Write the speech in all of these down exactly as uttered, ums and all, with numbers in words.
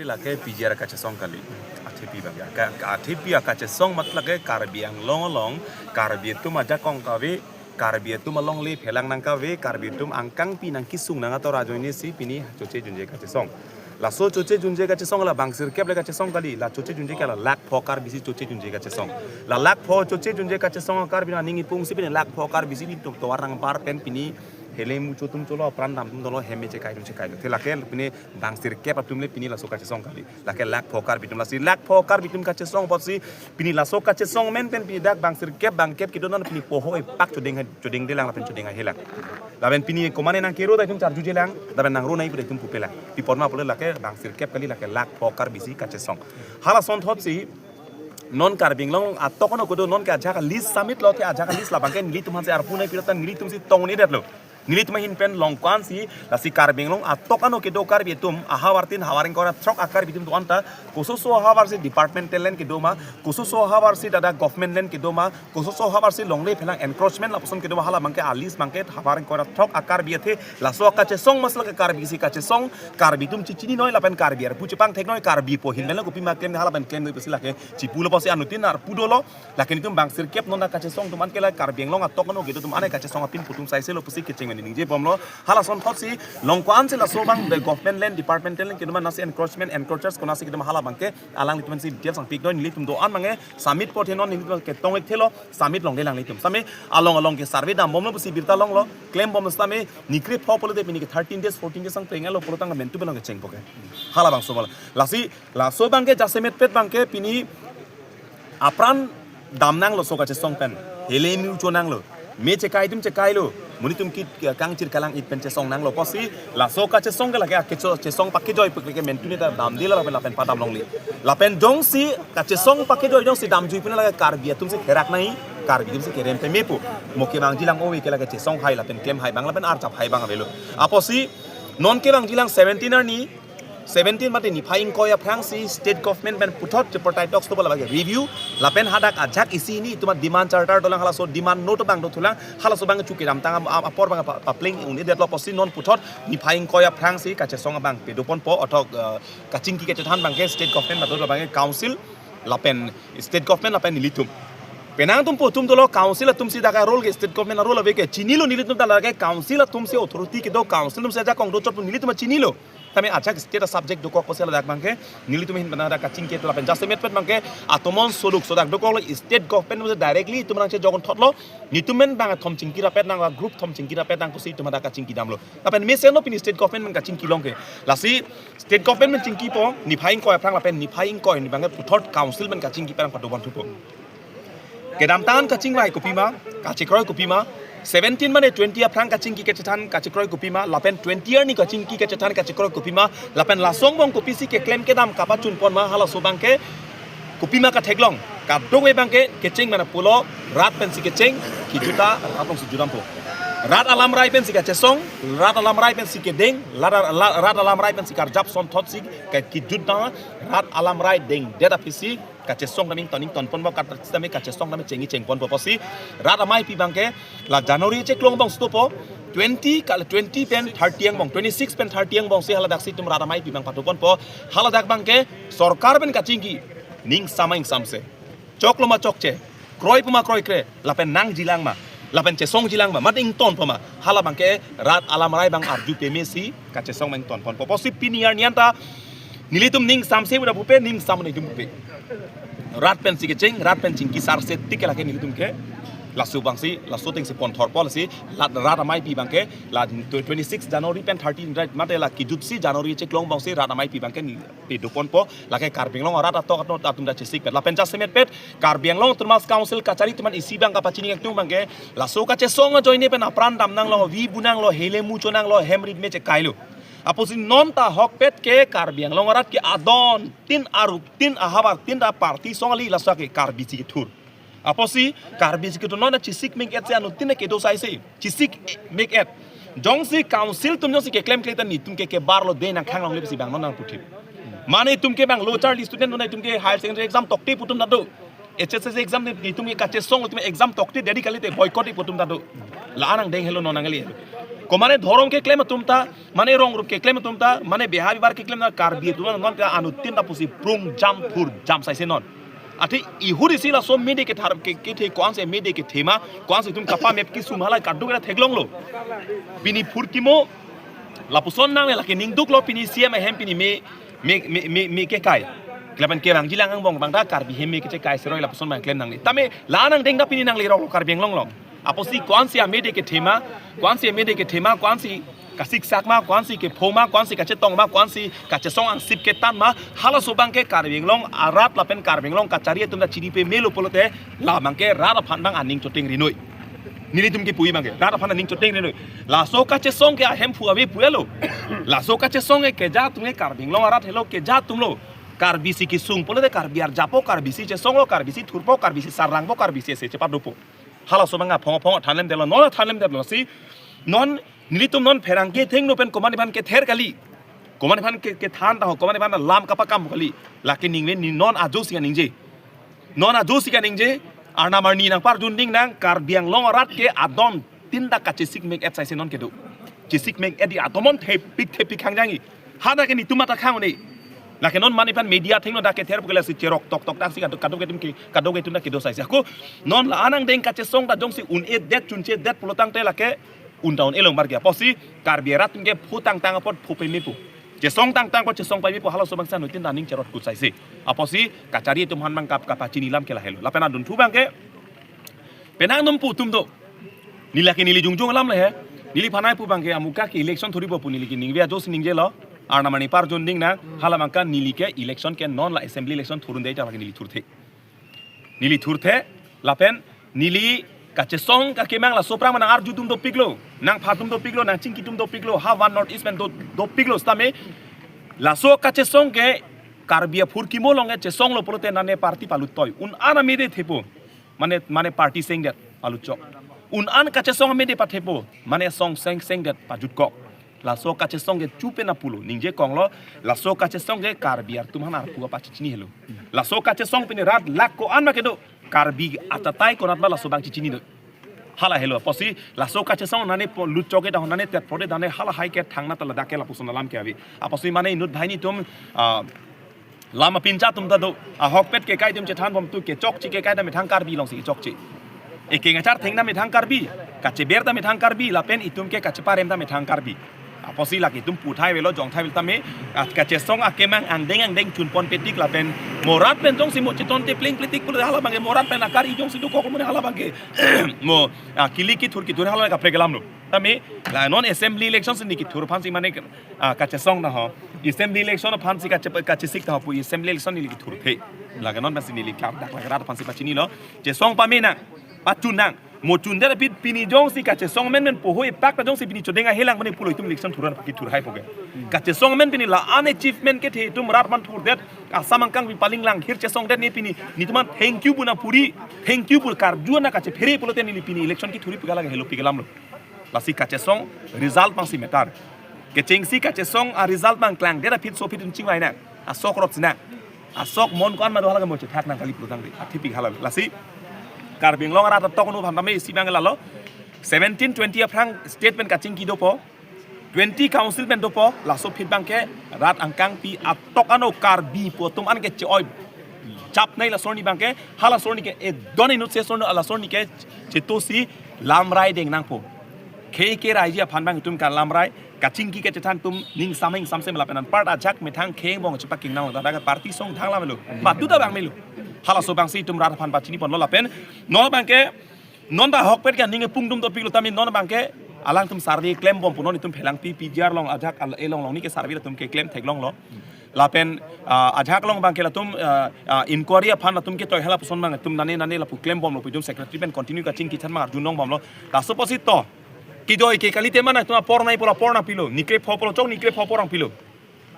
Lake P G R kachesong kali. Athepi bang ya. Ka, ka athepi akachesong mat lake Karbi Anglong along, Karbi atum ajakong kave, Karbi atum alongle phelang nang kave, Karbi atum angkangpi nang kisung nang ator ajoine si pini choche junje kachesong. Laso choche junje kachesong la bang sirkep le kachesong kali, la choche junje ke la lakh pho Karbi si choche junje kachesong. La lakh pho choche junje kachesong Karbi nang ning ipung si pini lakh pho Karbi si pini tum tovar nang bar pen pini hele mucho atum cholo apran dam atum dolo hem me chekai atum chekai lo. Te lake pini bang sirkep atum le pini laso kachesong kali. Lake lakh pho Karbi atum lasi lakh pho Karbi atum kachesong apotsi pini laso kachesong amen pen pini dak bang sirkep bang kep kedo non pini poho epak chodeng hai chodeng delang lapen chodeng hai helang. Lapen pini komane nang kero ta itum charju jelang, lapen nang ro nai pu ta itum pupelang. Pi apot ma pule lake bang sirkep kali lake lakh pho Karbi si kachesong. Hala asonthot si non Karbi Anglong atok ano kedo non ke ajak list submit lo te ajak list labang ke nelitum hanse arpu nai piratan nelitum si tong ni det lo. Nelitum ahin pen longkwan si lasi Karbi Anglong atok ano kedo Karbi atum ahavar tin havar ingkoi ra throk a Karbi atum do-an ta kososo ahavar si departmental land kedo ma, kososo ahavar si dada government land kedo ma, kososo ahavar si longle phelang encroachment lapuson kedo ma hala abang ke a list abang ke havar ingkoi ra throk a Karbi athe laso kachesong mas lake Karbi si kachesong Karbi atum chichini noi lapen Karbi arpu chepangthek noi Karbi po hin pen la kopi ma klem hala pen klem noi pusi lake chipu lo pusi anuttin arpu dolo. Lake nelitum bang sirkep non kachesong atum an ke la Karbi Anglong atok ano kedo atum an kachesong apin pu atum sai se lo pusi kecheng mani ningje bomlo. Hala asonthot si longkwan si laso abang the government land departmental land kedo ma nasi encroachment encroachers konasi kedo ma hala abang ke alanglitum si details nangpik noi nelitum do-an abang ke submit apot he non nelitum ketong ik thelo submit longle lang nelitum. Sami along along ke survey dam bomlo pusi birta longlo klem bomlo sami nikre pho pulote pini ke thirteen days fourteen days ang pengelo pulo tang mentu belong kecheng poke. Hala abang so bala. Lasi laso abang ke jasemet pet abang ke pini apran dam nanglo so kachesong pen. Hele mucho nanglo. Me chekai atum chekai lo. Monit atum kit kangchir kalang it pen chesong nanglo. Pusi laso kachesong ke lake akecho chesong pakejoi pek lake mentu ne ta dam dila lapen lapen padam longle. Lapen jongsi kachesong pakejoi jongsi damjui pina lake Karbi atum si therak nai. Karbi atum si kerem pe mepo. Mo kevangji lang ove ke lake chesong hai lapen klem hai abang lapen arjap hai abang avelo. Apotsi non kevangji lang seventeen arni seventeen mate niphai ingkoi aphrang si state government pen puthot tripartite talks to bola bagi review lapen hadak ajak isi hini itum a demand charter dolang halaso demand note abang dothulang halaso abang chuke damtang am- am- apor abang pa- papling un-e detlo pusi non puthot niphai ingkoi aphrang si kachesong abang pedoponpo othok eh, kachingki kachethan abang ke state government mate abang ke council lapen state government lapen nelitum. Penang atum po atum dolo council atum si dak a role ke state government a role ave ke chinilo nelitum ta lake council atum si authority kedo council atum si ajakong dochot pu nelitum chinilo. Tame ajak state a subject dokok pusi ladak abang ke nelitum ahin pen hadak kachingki lapen jasemet pet abang ke atomon soluk sodak dokok lo state government pusi directly itum nangchejogon thotlo nelitum men abang thom chingki rapet nang group thom chingki rapet nang pusi itum hadak kachingki damlo. Lapen mesen lo pini state government pen kachingki long ke lasi state government pen chingkipo niphai ingkoi aphrang lapen niphai ingkoi ni abang ke puthot council pen kachingki pen padobon thupo. Kedamtang kachingvai kopima, kachekroi kopima, seventeen mane twenty aphrang kachingki kachethan kachekroi kopima, lapen twenty arni kachingki kachethan kachekroi kopima, lapen laso angbong kopisi keklem kedam kapachunpon ma halaso abang ke kopima katheklong, kadokave abang ke kecheng mana pulo, rat pensi kecheng, kijut ta rat along si judampo. Rat alamrai pensi kachesong, rat alamrai pensi kedeng, rat, rat, rat alamrai pensi karjap asonthot si ke- kijut ta rat alamrai dengdet aphisi kachesong tame ington ingtonponpo kat tame kachesong tame chengji chengponpo pusi rat ameipi abang ke la January cheklong angbong stopo twenty kal twenty pen thirty angbong twenty six pen thirty angbong si haladak si itum rat ameipi abang patuponpo haladak abang ke sorkar pen kachingki ning samai ingsamse choklo ma chokche kroi pu ma kroikre lapen nangjilang ma lapen chesongjilang ma mat ingtonpo ma hala abang ke rat alamrai abang arju peme si kachesong abang ingtonponpo pusi pini arni anta nelitum ning samse udah pupe ning sam nelitum pupe. Rat pensi kecheng, rat pen chingki sarse tik lake nelitum ke. Laso abang si, laso ateng si ponthorpo lasi, lat rat ameipi abang ke, la twenty six January pen thirteen right, mate la kijut si January cheklong angbong si rat ameipi abang ke pedoponpo, lake Karbi Anglong arat atok atok atum ta chesik pet. Lapen jasemet pet, Karbi Anglong Autonomous Council kachari atum an isi abang kapachini atum abang ke, laso kachesong ajoine pen apran dam nanglo, vi bu nanglo, hele mucho nanglo, hem rit me chekai lo. Apotsi non ta ahokpet ke Karbi Anglong arat ke adon tin aruk tin ahavar tin ta party song ali laso ke Karbi si kethur. Apotsi Karbi si kethur non chesik mek et si anuttin kedo sai si chesik mek et. Jongsi council atum jongsi keklem kle ta nelitum ke kebar lo de nangkhanglongle pusi abang non nangputhip. Mane itum ke abang lo charli student mane itum ke higher secondary exam tokte pu atum ta do. H S S C exam nelitum ke kachesong itum exam tokte dedi kalite boycott pu atum ta do. La nangdeng helo non nangle. Komane dhorom keklem atum ta, mane rong rup keklem atum ta, mane behar bihar keklem ta Karbi atum non ta anuttin ta pusi prung jam phur jam saise non. Athe ihur isi laso mede kethar ke kethe ko-ansi mede kethe ma, ko-ansi itum kapamep kesung hala kaduk ra theklonglo. Pini phurkimo lapuson nangle, lake ningduklo pini C M ahem pini me me me me, me kekai. Kelapan kevangji lang angbong bang ta Karbi hem me kechekai seroi lapuson bang klem nangle. Tame la nangdeng ta pini nangle rok Karbi Anglong along. Apotsi ko-ansi amede kethe ma, ko-ansi amede kethe ma, ko-ansi kasiksak ma, ko-ansi kepho ma, ko-ansi kachetong ma, ko-ansi kachesong angsip ketan ma, halaso abang ke Karbi Anglong arat lapen Karbi Anglong kachari atum ta chini pemelo pulote la abang ke rat aphan abang aning choteng rinoi. Nelitum kepu abang ke rat aphan aning choteng rinoi. Laso kachesong ke ahemphu ave pulo. Laso kachesong ke keja atum ke Karbi Anglong arat helo, keja atumlo. Karbi si kesung pulote Karbi arjapo, Karbi si chesonglo, Karbi si thurpo, Karbi si sarlangpo, Karbi si ese chepadopo. Halaso abang aphong aphong thanlemdetlo, non thanlemdetlo si non nelitum non pherangke thengno pen komane aphan kether kali. Komane aphan ke kethan ta ho, komane aphan lam kapakam kali. Lake ningve ni non ajo si kaningje. Non ajo si kaningje, arnam arni nangparjunding nang, Karbi Anglong arat ke adon tinta kachesik mek et saise non kedo. Chesik mek et di atomon thepik thepik hangjangji. Hada ke nelitum mata khang ne. Lake non mane aphan media thengno dak kether pukela si cherok tok tok dak si kaduk kaduk itum ke, kaduk itum dak kedo saise. Ako non la anang deng kachesong ta jongsi un-edet chunchedet pulotangte lake un ta un-e long bar ke. Apotsi Karbi arat ke phu tangtang apot phu pemepo. Chesong tangtang apot chesong pemepo, halaso abang si anuttin ta aning cherot kut saise. Apotsi kachari atum aphan abang kap kapachini lam ke lahelo. Lapen adunthu abang ke penang num pu atum do. Neli lake neli jongjong alam le he. Neliphan ai pu abang ke amuka ke election thuripo pu neli ke ningve ajo si ningjelo. Arnam arni parjunding nang, hala abang ke neli ke election ke non la assembly election thurunde ta lake neli thurthe. Neli thurthe, lapen neli kachesong kakemang laso aphrang ma nang arju atum dopiklo, nangpha atum dopiklo, nangchingki atum dopiklo, ha One North East pen do, dopiklo sitame. Laso kachesong ke Karbi aphurkimo along ke chesonglo pulote nane party palut toi. Un-an amede thepo. Mane, mane party sengdet palutchok. Un-an kachesong amede pathepo. Mane song seng sengdet pajutkok. Laso kachesong ke chupe na pulo. Ningje konglo, laso kachesong ke Karbi atum aphan arpu apachini helo. Laso kachesong pini rat lak ko-an ma kedo. Karbi atatai konat ma laso abang chichinidun. Hala helo. Apotsi laso kachesong nane po lutchok ke ta ho, nane tet pode ta ne hala hai ke thangna ta ladak ke lapuson alam ke ave. Apotsi mane inut banghini atum, ah, lam apincha atum ta do. Ahokpet kekai atum chethanbom tu kechokche kekai ta methang Karbi alongsi kechokche. Ekeng achar thengna methang Karbi. Kacheber ta methang Karbi. Lapen itum ke kacheparem ta methang Karbi. Apotsi lake itum puthai avelo, jongthai avel tame, ah, kachesong akemang angdeng angdeng chunponpe tik lapen mo rat pen jongsi mo chetonte plengple tik pulo hala abang ke mo rat pen akari jongsi dokok mo hala abang ke mo, ah, kili kithur kithur hala kaprek alamlo. Tame la non assembly election si neli kethur aphansi mane, ah, kachesong ta ho. Assembly election aphansi kache, kachesik ta ho pu assembly election neli kethurthe. Lake non pensi neli klar dak lake rat aphansi pachinilo. Chesong pame nang, pachun nang. Mo chundet aphi pini jongsi kachesong amen pen poho ipak ta jongsi pini chodeng ahelang mane pulo itum election thuran kethur haipo ke. Kachesong amen pini la-an achievement kethe itum rat aphan thurdet, Assam angkang pi paling langhir chesongdet ne pini. Netum aphan thank you pu nangpuri, thank you pu karju nang kachephere pulote neli pini election kethuri pu ke lake helo pi ke alamlo. Lasi kachesong result abangsi matter. Kechengsi kachesong aresult abang klangdet aphi so aphi itum chingvai nang. Asok rot si nang. Asok mon ko-an ma do hala ke mo chethak nang kali pulotangte. Athe pi hala. Lasi Karbi Anglong arat atok anu aphan tame isi abang lalo. Seventeen twenty aphrang state pen kachingki dopo. Twenty council pen dopo. Laso aphi abang ke rat angkang pi atok ano Karbi pu atum an ke che-oi japnei laso arni abang ke. Hala laso arni ke edon inut se laso arni, laso arni ke chetosi lamrai deng nangpo. Khei ke raiji aphan abang itum kalamrai, kachingki kachethan atum ning sameng samsem lapen anpar ajak methang khei angbong chepaking nang ta dak party song thang lamelo. Madu ta abang melo. Halaso abangsi itum rat aphan pachiniponlo lapen non abang ke non ta ahokpet ke aning pung atum dopiklo tame non abang ke alangtum survey klembom pu non itum Phelangpi P G R along ajak al-, along along ni ke survey atum keklem theklonglo. Lapen, ah, ajak along abang ke latum, ah, ah, inquiry aphan latum ketoi hala puson abang itum nane nane lapu klembomlo pu itum secretary pen continue kachingki chan abang arjunongbomlo. Laso apotsi to kejoi ke kalite mana itum apor nai pu la apor nangpilo, nikre pho pulo chok nikre pho apor nangpilo.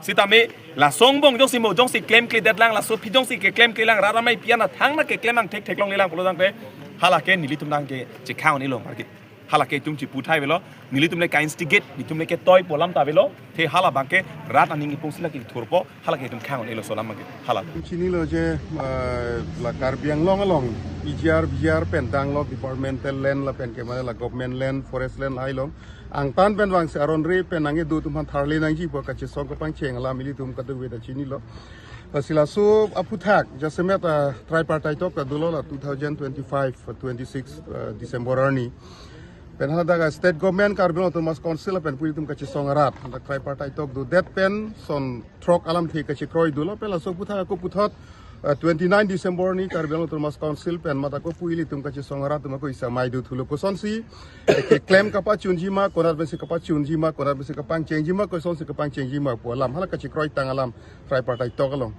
Sitame laso angbong jongsi mo jongsi klemkledet lang, laso aphi jongsi keklemkle lang, rat amei pi an athang nang keklem nang thek theklonglelang pulotangte hala ke nelitum nang ke chekhang ni long arke. Hala ke itum chipu thai avelo, nelitum le ka-instigate, nelitum le ketoi pu alam ta avelo, te hala abang ke rat aning ipung sila kithurpo, hala ke itum khang un-elo laso alam abang ke, hala. Chinilo je, eh, la Karbi Anglong along, P G R, V G R pen tanglo departmental land lapen ke mane la government land, forest land hai along. Angtan pen vangsi aron re pen nangkedo atum aphan tharle nangji pu kachesong kapangcheng alam ilitum kadokave ta chinilo. Lasi laso aphuthak, jasemet, ah, tripartite talk ta dolo la two thousand twenty-five, twenty-six, ah, December arni. Pen hadak state government Karbi Anglong Autonomous Council pen pu ilitum kachesong arat, hadak tripartite talk dodet pen son throk alamthe kachekroi dolo, pen laso aphuthak ako puthot, ah, twenty-nine December arni Karbi Anglong Autonomous Council pen mat ako pu ilitum kachesong arat atum ako isi amei do thulo, kosonsi, eh, keklem kapachunji ma, konat pensi kapachunji ma, konat pensi kapangchengji ma, kosonsi kapangchengji ma pu alam, hala kachekroitang alam tripartite talk along.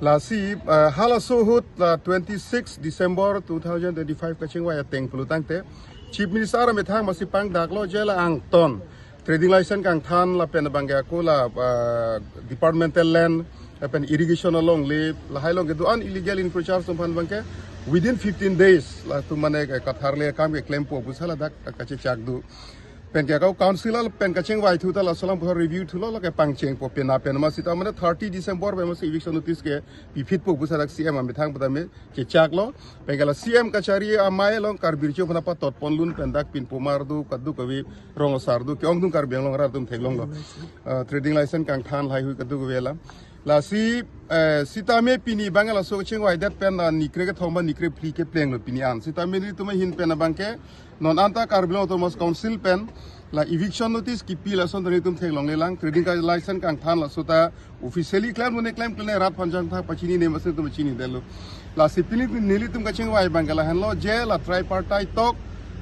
Lasi, eh, halaso ahut la twenty-six December two thousand twenty-five kachingvai ateng pulotangte, Chief Minister amethang masi pangdaklo je la angton trading license kangthan lapen abang ke ako la, eh, departmental land lapen irrigation alongle, lahai along kedo-an illegal encroachers atum aphan abang ke within fifteen days latum mane ke katharle akam keklempo pusi ladak kachechak do. Pen ke ako council pen kachingvai thu ta laso alam pu review thulo, lake pangchengpo pena pen masi ta mane thirty December pen masi eviction notice ke piphitpo pusi dak C M amethang pu tame chechaklo. Pen ke la C M kachari amei along Karbi Riso aphan patot ponlun pen dak pinpomar do, kadokave rong asar do, ke-ongdung Karbi Anglong arat atum theklonglo. Ah, trading license kangthan lahaihui kadokave la. Lasi, eh, sitame pini abang laso kachingvaidet pen, ah, nikre kethom ba nikre phli keplenglo pini an. Sitame nelitum ahin pen abang ke non anta Karbi Anglong Autonomous Council pen la eviction notice kipi lason ta nelitum theklonglelang, trading ka-, license kangthan laso ta officially klemlo ne klemkle ne rat aphan jangthak pachinine masi nelitum chinidetlo. Lasi pini nelitum kachingvai abang ke lahenlo je la tripartite talk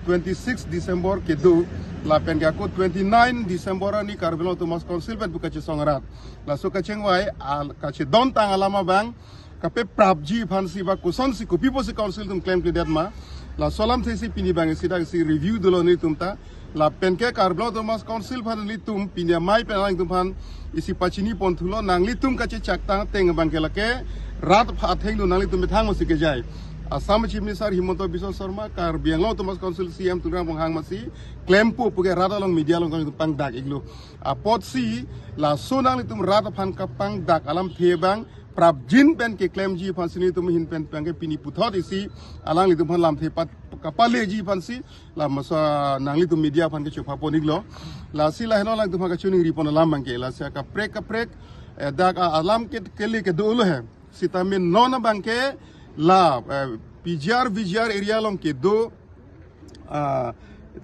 twenty-six December kedo, lapen ke ako twenty-nine December arni Karbi Anglong Autonomous Council pen pu kachesong arat. Laso kachingvai, al-, kachedontang alam abang, kapeprapji aphansi ba kosonsi kopi pusi council atum klemkledet ma. Laso alamthe si pini abang isi dak isi review dolo nelitum ta. Lapen ke Karbi Anglong Autonomous Council aphan nelitum pini amei pen alangtum aphan isi pachini pon thulo, nanglitum kachechaktang ateng abang ke lake rat aphan athengno nanglitum methang masi kejai. Assam Chief Minister Himanta Biswa Sarma, Karbi Anglong Autonomous Council C M Tuliram Ronghang masi klempo pu ke rat along media along kangtum pangdak-iklo. Apotsi laso nanglitum rat aphan kapangdak alamthe abang prapjin pen keklemji aphansi nelitum ahin pen abang ke pini puthot isi alanglitum aphan lamthe pat kapaleji aphansi la masa nanglitum media aphan kechopha pon-iklo. Lasi lahenlo alangtum aphan kachiningri pon alam abang ke, lasi kaprek kaprek, eh, dak a-, alam ke kele kedo lo he. Sitame non abang ke la, eh, P G R V G R area along kedo, ah,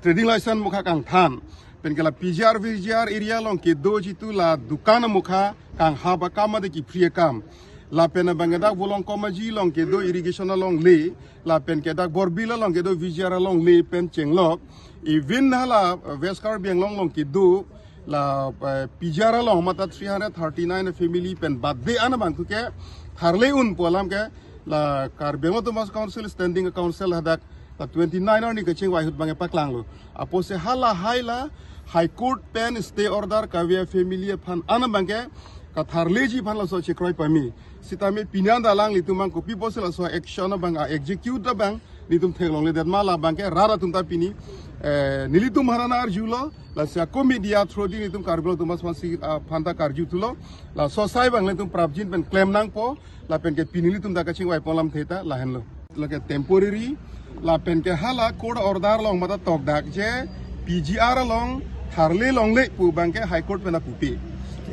trading license mokha kangthan. Pen ke la P G R V G R area along kedo jitu la dukan mokha kanghap akam mate kipri akam. Lapen abang ke dak Volongkom Aji along kedo irrigation alongle, lapen ke dak Borbil along kedo V G R alongle pen chenglok. Even hala, eh, West Karbi Anglong along kedo la, eh, P G R along mata three hundred thirty-nine family pen bade an abang thu ke tharle un pu alam ke la Karbi Anglong Autonomous Council Standing Council hadak la twenty-nine arni kachingvai ahut abang ke paklanglo. Apotsi halahai la High Court pen stay order kave family aphan an abang ke katharleji aphan laso chekroi pame. Sitame pini an ta alanglitum abang kopi pusi laso action abang a-execute abang nelitum theklongledet ma, la abang ke rat atum ta pini, eh, nelitum aphan nang-arjulo, lasi ako media through di nelitum Karbi Anglong Autonomous Council, ah, aphan ta karju thulo, laso asai abang nelitum prapjin pen klem nangpo, lapen ke pini nelitum ta kachingvai pon alamthe ta lahenlo. Lake temporary, lapen ke hala court order along mata tokdak je P G R along tharle longle pu abang ke High Court pen ta pupe.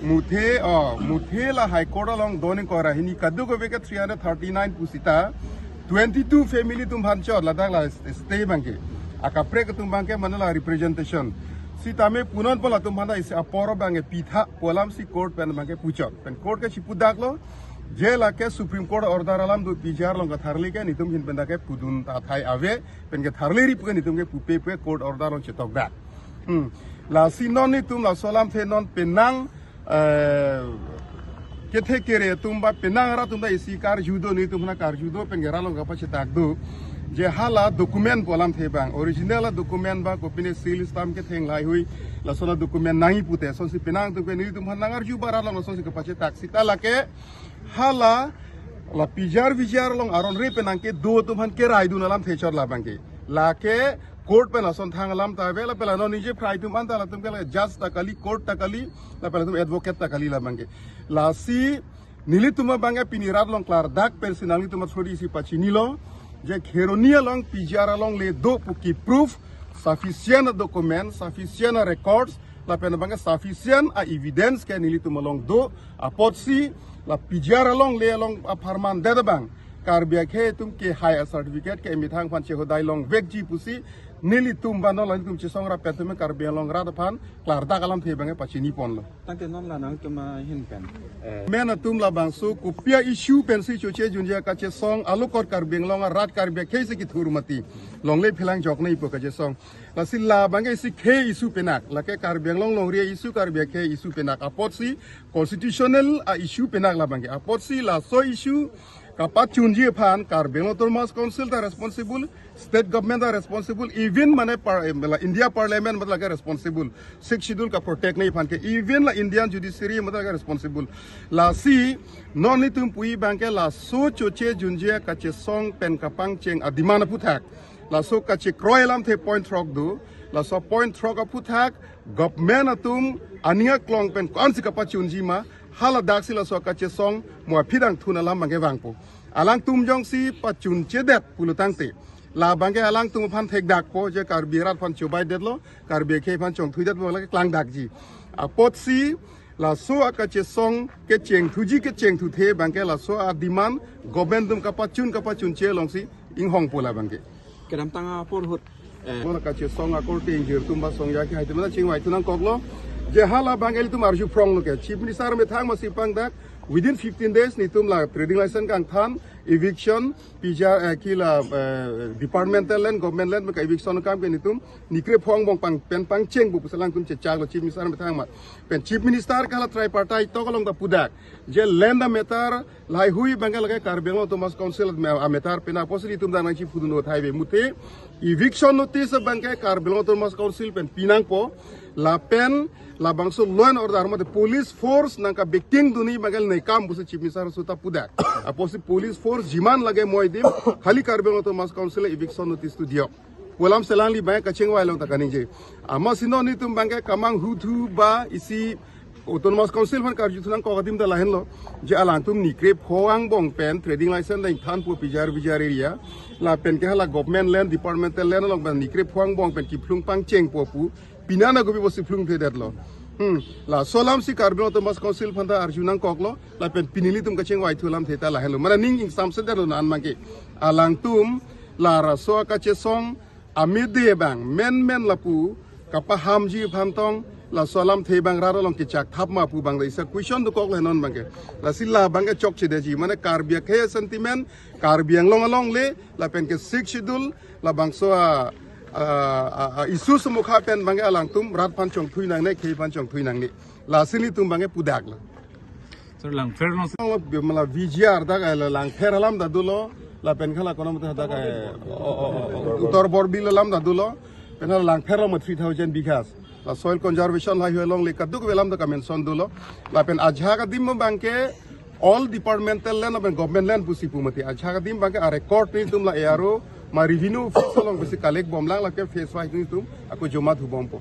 Muthe, oh, muthe la High Court along doning kora hini kadokave ke three hundred thirty-nine pu sita twenty-two family atum aphan chot ladak la stay abang ke. Akaprek atum abang ke mane la representation. Sitame punon pu latum aphan ta isi apor abang ke pitha pu alamsi court pen abang ke puchot. Pen court ke chipudaklo, je lake Supreme Court order alam do P G R along katharle ke nelitum ahin pen ta ke pudun ta athai ave, pen ke tharleri pu ke nelitum ke pupe pu ke court order along chetokdak. Hmm. Lasi non nelitum laso alamthe non penang, eh, kethe kere atum ba penang rat atum ta isi karju do, nelitum aphan karju do, pen ke rat along kapachetak do. Je hala document pu alamthe abang, original a document ba kopine seal stamp ketheng lahaihui, laso la document nangji pute, sonsi penang atum ke nelitum aphan nang-arju ba rat along sonsi kapachetak sita lake hala la P G R V G R along aron re pen nangkedo atum aphan kerai dun alamthe chot la abang ke. Lake Court pen lason thang alam ta ave, lapen la non ningje phrai atum anta latum ke la judge ta kali, court ta kali, lapen latum advocate ta kali labang ke. Lasi nelitum abang ke pini rat along klardak pensi nanglitum athodi si pachinilo, je Kheroni along P G R alongle do pu ke proof, sufficient document, sufficient records, lapen abang ke sufficient a evidence ke nelitum along do, apotsi la P G R alongle along apharman det abang Karbi akhei atum kehai a certificate ke methang aphan chehodai longvekji pusi nelitum ba non la nelitum chesong rapet atum Karbi Anglong rat aphan klardak alamthe abang ke pachini ponlo. Tangte non la nangtum ahin pen, eh, men atum labangso kopi a issue pensi choche junje kachesong, alokot Karbi Anglong arat Karbi akhei si kethur mati, longle phelang joknei pu kachesong. Lasi labang ke isi khei issue penak, lake Karbi Anglong longri a issue, Karbi akhei issue penak, apotsi constitutional a issue penak labang ke. Apotsi laso issue kapachunji aphan Karbi Anglong Autonomous Council ta responsible, state government ta responsible, even mane par, eh, la India Parliament mane lake responsible, Sixth Schedule kaprotect nei aphan ke, even la Indian Judiciary mane lake responsible. Lasi non nelitum pu abang ke laso choche junje kachesong pen kapangcheng a demand aphuthak, laso kachekroi alamthe point throk do, laso point throk aphuthak government atum aning aklong pen ko-ansi kapachunji ma, haladaksi laso kachesong mo aphi dang thun alam abang ke vangpo. Alangtum jongsi pachunchedet pulo tangte, labang ke alangtum aphan thekdakpo, je Karbi rat aphan chobaidetlo, Karbi akhei aphan chongthuidetpo, lake klangdakji. Apotsi laso akachesong kechengthuji kechengthuthe abang ke laso a demand government atum kapachun kapachunche alongsi inghongpo labang ke. Kedamtang apor ahut, eh, non kachesong akorte ingjir atum ba song ya ke hai atum ta chingvai thu nangkoklo. Je halabang ke ilitum arju phronglo ke, Chief Minister methang masi pangdak, within fifteen days nelitum la trading license kangthan, eviction, P G R, eh, ke la, eh, departmental land, government land, maka eviction akam ke nelitum nikre pho angbong pang pen pangchengpo pusi alangtum chechaklo Chief Minister methang ma. Pen Chief Minister ke la tripartite talk along ta pudak, je land a matter, lahai hui abang ke lake Karbi Anglong Autonomous Council a matter penak, apotsi nelitum dang nangchiphudun o thai ave muthe. Eviction notice abang ke Karbi Anglong Autonomous Council pen pinangpo, lapen labangso law and order mate police force nangkabacking dunji abang ke ne kam pusi Chief Minister aso ta pudak. Apotsi police force jiman lake mo adim, khali Karbi Anglong Autonomous Council eviction notice tu diok pu alam selang li abang ke kachingvai along ta kaningje. Amatsi non nelitum abang ke kamanghu thu ba isi Autonomous Council aphan karju thu nangkok adim ta lahenlo, je alangtum nikre pho angbong pen trading license dang thanpo P G R V G R area, lapen ke hala government land, departmental land along pen nikre pho angbong pen kephlung pangchengpo pu, pini an agubi bosi phlungthedetlo. Hmm, laso alamsi Karbi Anglong Autonomous Council aphan ta arju nangkoklo, lapen pini nelitum kachingvai thu alamthe ta lahenlo. Mane ning ingsamsedetlo non abang ke. Alangtum la laso akachesong amide abang menmen lapu kapahamji aphan tong, laso alamthe abang rat along kechak thap ma pu abang ta isi a question dokoklo non abang ke. Lasi labang ke chokchedetji, mane Karbi akhei sentiment, Karbi Anglong alongle, lapen ke Sixth Schedule, labangso a, a, a, a issue sumukha pen abang ke alangtum rat aphan chongthui nangne, khei aphan chongthui nangne. Lasi nelitum abang ke pudaklo. Sir, Langpher along si- Mala V G R dak, eh, Langpher alam ta dolo, lapen ke la kono mate dak, eh, o, o, o, o, Uttar Borbil alam ta dolo, pen la Langpher along ma three thousand bighas. La soil conservation lahai hui alongle kadokave alam ta kamention dolo. Lapen ajahak adim abang ke all departmental land lapen government land pusi pu mati. Ajahak adim abang ke a record nelitum la A R O ma revenue office along pusi collect bomlang, lake phase wise nelitum ako joma thubompo.